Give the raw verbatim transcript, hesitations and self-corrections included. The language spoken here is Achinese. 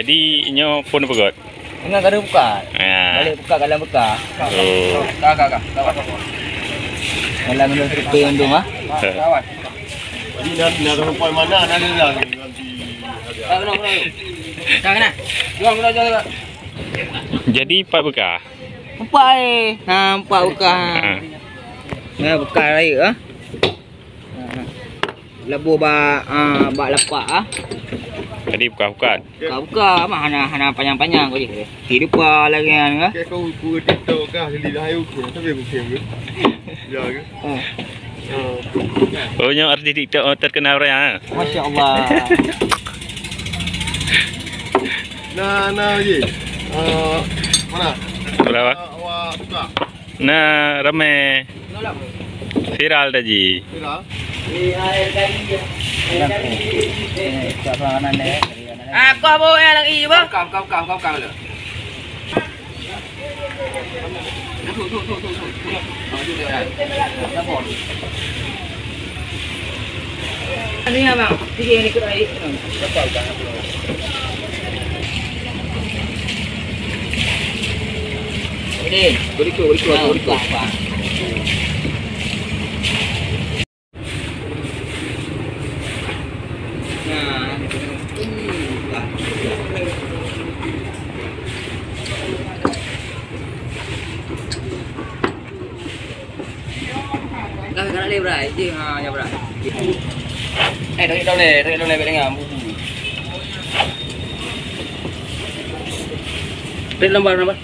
Di nyoe phon peugöt. Ingat ka buka. Ha. Balik buka dalam buka. Oh. Ka, ka, ka. Dalam minum serupa yang tu, ha? Ha. Jadi, nak, nak sampai mana, nak, nak, nak, nak. Ka, kena, kena. Jual, kena, jual, kena. Jadi, empat buka? Empat, eh. Ha, empat buka. Ha. Nah, buka raya, ha. Ha. Labuh bak, ah, bak lapak, ah. Jadi buka-buka. Buka-buka mah hana, hana panyang-panyang kau je. Hidup lagi kan, kan? Kayak kau buku TikTok kah, jadi dah ayo ke? Tapi bukan ke? Ya ke? Oh. Oh. Oh, nyoe artis TikTok terkenal orang, ha? Masya Allah. Nah, nah, je. Ah, mana? Berapa? Ah, awak suka. Nah, ramai. Viral tadi. Viral? Ah, kau bawa yang lagi, bah? Kau, kau, kau, kau, kau, kau. Ini, abang. Tiga yang ikut air. Ini, berikut, berikut, berikut. Dah, dah nak leh, Bray. Jih, ha, ya, Bray. Eh, tarik daun leh, tarik daun leh, bek lengah, bubu. Tarik lambar, lambar.